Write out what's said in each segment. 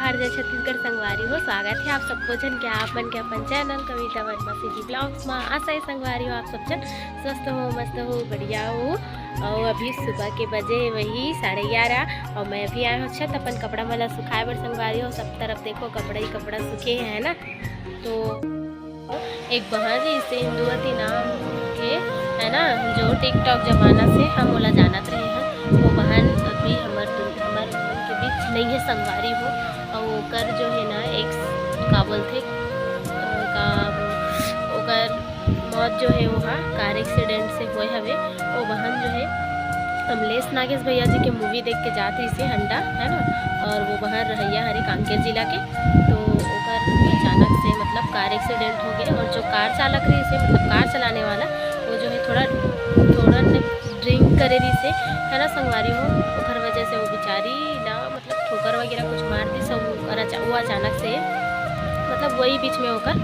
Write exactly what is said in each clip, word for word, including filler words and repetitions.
हार जय छत्तीसगढ़ संगवारी हो, स्वागत है आप सबको झन के आप मन के अपन चैनल कविता वर्मा सीधी ब्लॉग्स मा। आशा है संगवारी हो आप सब झन स्वस्थ हो, मस्त हो, बढ़िया हो। और अभी सुबह के बजे वही साढ़े ग्यारह और मैं अभी आए हूँ छत अपन कपड़ा मन ला सुखाए बर संगवारी हो। सब तरफ देखो कपड़ा ही कपड़ा सूखे है ना। तो एक बहन रहिसे इंदुवती नाम के, है ना, जो TikTok जमाना से हम ओला जानत रहे हैं। वो बहन अभी हमर दुन-, हमर मन के बीच नहीं है संगवारी हो। और ओकर जो है ना ex का बोलथे, अ, का ओकर मौत जो है वो हा कार एक्सीडेंट से होए हवे। वो बहन जो है अमलेश नागेश भैया जी के मूवी देख के जात रहिसे हंडा, है ना, और वो बहन रहैया हरे कांकेर जिला के। तो ओकर अचानक से मतलब कार एक्सीडेंट हो गए और जो कार चालक रहिसे, मतलब कार चलाने वाला, वो जो है थोड़ा थोड़ा ड्रिंक करे रहिसे, है ना संगवारी हो, ओकर वजह से वो बेचारी ला मतलब ठोकर वगैरह कुछ मार दिस, वो अचा-, वो अचानक से मतलब वही बीच में ओकर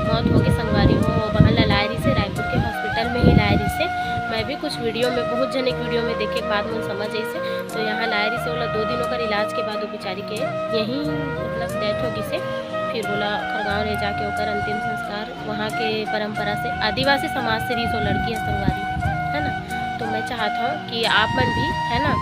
मौत हो गई संगवारी हो। वो बहन ला लाए रहिसे रायपुर के हॉस्पिटल में ही लाए रहिसे। मैं भी कुछ वीडियो में, बहुत जने के वीडियो में देखे के बाद मन समझ आइसे। तो यहाँ लाए रहिसे, ओला दो दिन ओकर इलाज के बाद वो बेचारी के यहीं मतलब डेथ हो गई से। फिर बोला खरगांव ले जाके ओकर अंतिम संस्कार वहाँ के परंपरा से, आदिवासी समाज से रहिस वो लड़की है संगवारी, है ना। तो मैं चाहत हूँ कि आप मन भी, है ना,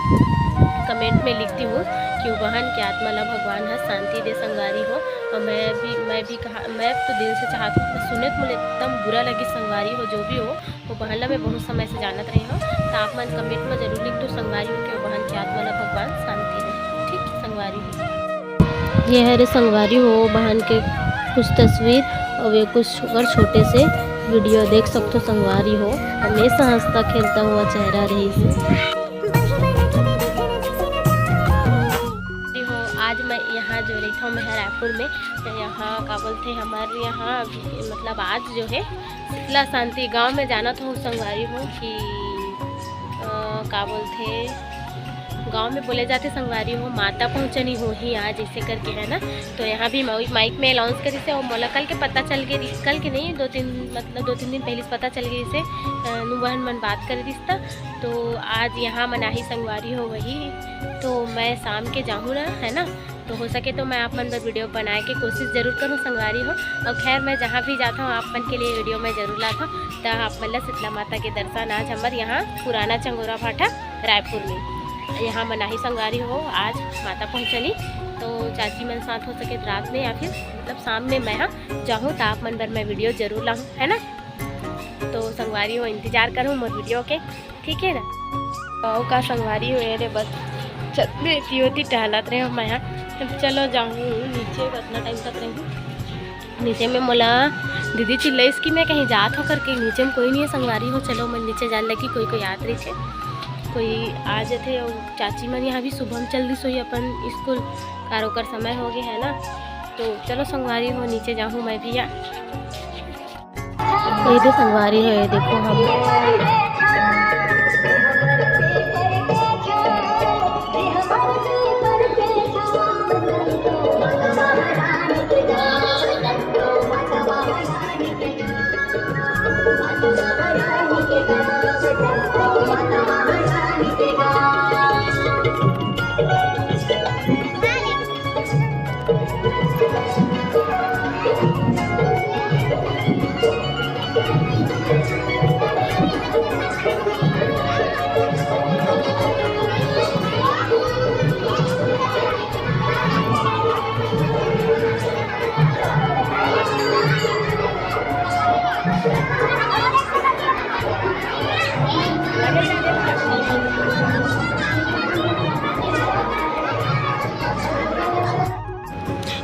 कमेंट में लिख दिहू कि वो बहन के आत्मा ला भगवान ह शांति दे संगवारी हो। और मैं भी, मैं भी कहा, मैं तो दिल से चाहत हूँ, मैं सुने तो मुझे एकदम बुरा लगी संगवारी हो, जो भी हो, वो बहन ला मैं बहुत समय से जानत रही हूँ। तो आप मन कमेंट में जरूर लिख दो संगवारी हो कि वो बहन के आत्मा ला भगवान शांति दे। ठीक संगवारी हो। ये हरे संगवारी हो बहन के कुछ तस्वीर और ये कुछ ओकर छोटे से वीडियो देख सकथो संगवारी हो। हमेशा हंसता खेलता हुआ चेहरा रहिसे। हो, आज मैं यहाँ जो रहिथौं मैं रायपुर में, तो यहाँ का बोलथे हमारे यहाँ अभी, मतलब आज जो है शीतला शांति गांव में जानत हो संगवारी हो कि, अ, का बोलथे गांव में बोले जाथे संगवारी हो माता पहुँचनी होही आज ऐसे करके, है ना। तो यहाँ भी माई-, माइक में अनाउंस करिसे और मोला कल के पता चल गए, कल के नहीं, दो तीन, मतलब दो तीन दिन पहले से पता चल गई से, अ, नु बहन मन बात कर दिस त। तो आज यहाँ मनाही संगवारी हो वही, तो मैं शाम के जाहूँ ना, है ना। तो हो सके तो मैं आप मन बर वीडियो बनाए के कोशिश जरूर करूँ संगवारी हो। और खैर मैं जहाँ भी जाता हूँ आप मन के लिए वीडियो मैं जरूर लाता हूँ। तो आप मन ला शीतला माता के दर्शन आज हमर यहाँ पुराना चंगोरा भाटा रायपुर में यहाँ मनाही संगवारी हो आज माता पहुँचनी। तो चाची मन साथ हो सके तो रात में या फिर मतलब शाम में मैं हाँ जाहूँ तो आप मन बर मैं वीडियो जरूर लाहूँ, है ना। तो संगवारी हो इंतजार करूँ मोर वीडियो के, ठीक है ना। गाँव का संगवारी हो रे बस छत में पियोती टहलत रहे हो मैं यहाँ। अब चलो जाऊँ नीचे, कितना टाइम तक रहूँ नीचे में। मोला दीदी चिल्लाइस कि मैं कहीं जात हो करके, नीचे में कोई नहीं है संगवारी हो। चलो मन नीचे जान लगी, कोई कोई आत रही है, कोई आ जाते। और चाची मन यहाँ भी सुबह में चल दी सोई अपन स्कूल कार ओकर समय हो गया है ना। तो चलो संगवारी हो नीचे जाहूँ मैं भी यहाँ। ये दे संगवारी हो, ये देखो हम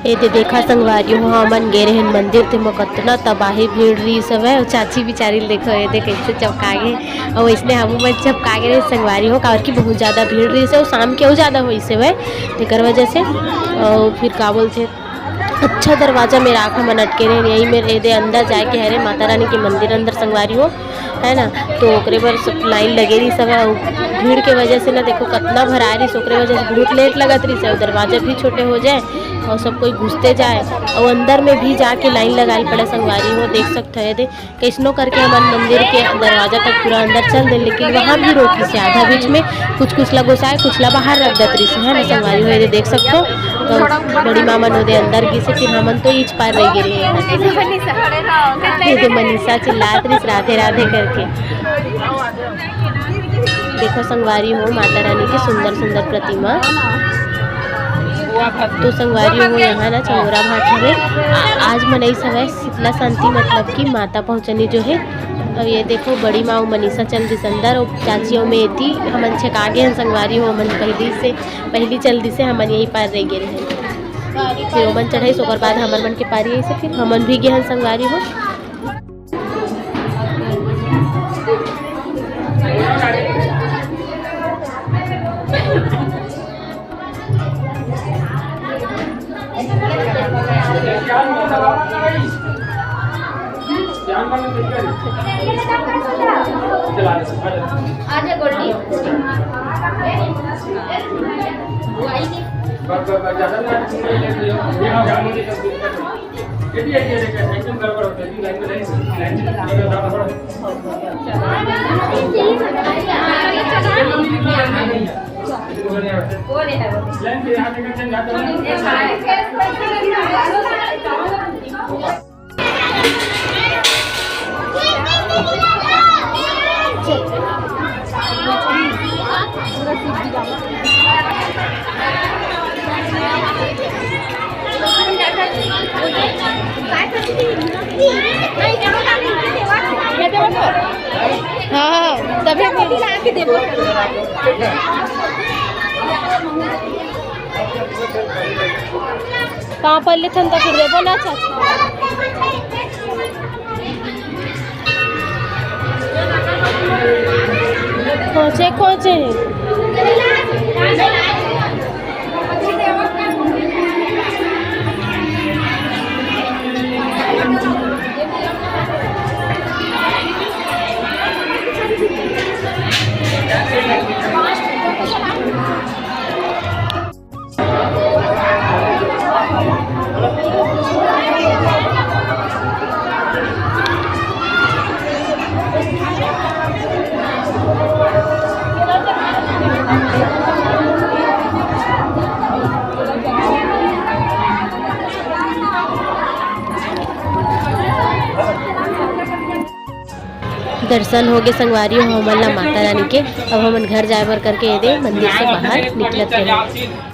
ए दे देखा संगवारी हो, हमन गे रहेन मंदिर, तेमा कतना तबाही भीड़ रहिस हवय। अउ चाची बिचारी ल देखो, ए दे कइसे चमका गे, अउ अइसने हमू मन चमका गे रहे संगवारी हो, काबर कि बहुत ज़्यादा भीड़ रहिस हे, अउ शाम के अउ ज़्यादा होइस हवय, तेकर वजह से। अउ फिर का बोलथे, अच्छा दरवाजा में राख हमन अटके रहेन, यही में ए दे अंदर जाए के हरे माता रानी के मंदिर अंदर संगवारी हो। है ना, तो ओकरे बर सब लाइन लगे रहिस हवय। अउ भीड़ के वजह से ना, देखो, कतना भराए रहिस, ओकरे वजह से बहुत लेट लगत रहिस हे। अउ दरवाजा भी छोटे हो जाए अउ सब कोई घुसते जाए, अउ अंदर में भी जाके लाइन लगाए ल पड़े संगवारी हो। देख सकत हो, ये दे, कइसनो करके हमन मंदिर के दरवाजा तक पूरा अंदर चल दे, लेकिन वहाँ भी रोकिस हे आधा बीच में। कुछ कुछ ला घुसाए, कुछ ला बाहर रख देत रहिस हे, है ना संगवारी हो। ये दे देख सकत हो, तो बड़ी माँ मन ओदे अंदर गिस हे, फिर हमन तो इच पार रह गे रहे हैं। ये दे मनीषा चिल्लात रहिस राधे राधे करके। देखो संगवारी हो, माता रानी के सुंदर सुंदर प्रतिमा। तो संगवारी हो, यहाँ ना चंगोरा भाट हवे। आ-, आज मनई सवय शीतला शांति, मतलब कि माता पहुँचनी जो है। अब ये देखो, बड़ी माँ अउ मनीषा चल दिस अंदर, अउ चाची अउ मैं एती, हमन छेका गे हन संगवारी हो, हमन पहली से, पहली चल दिसे, हमन यही पार रह गे रहे। फिर ओमन चढ़ाइस, ओकर बाद हमर मन के पारी आइस, फिर हमन भी गे हन संगवारी हो। आजा गोल्डी। हाँ, हाँ, तभी बोल। पाँव पल्ले थन त फिर देबो ना चाचा। खोचे खोचे। दर्शन होगे संगवारी हो हमन ला माता रानी के। अब हमन घर जाए बर करके एदे मंदिर से बाहर निकलत हन।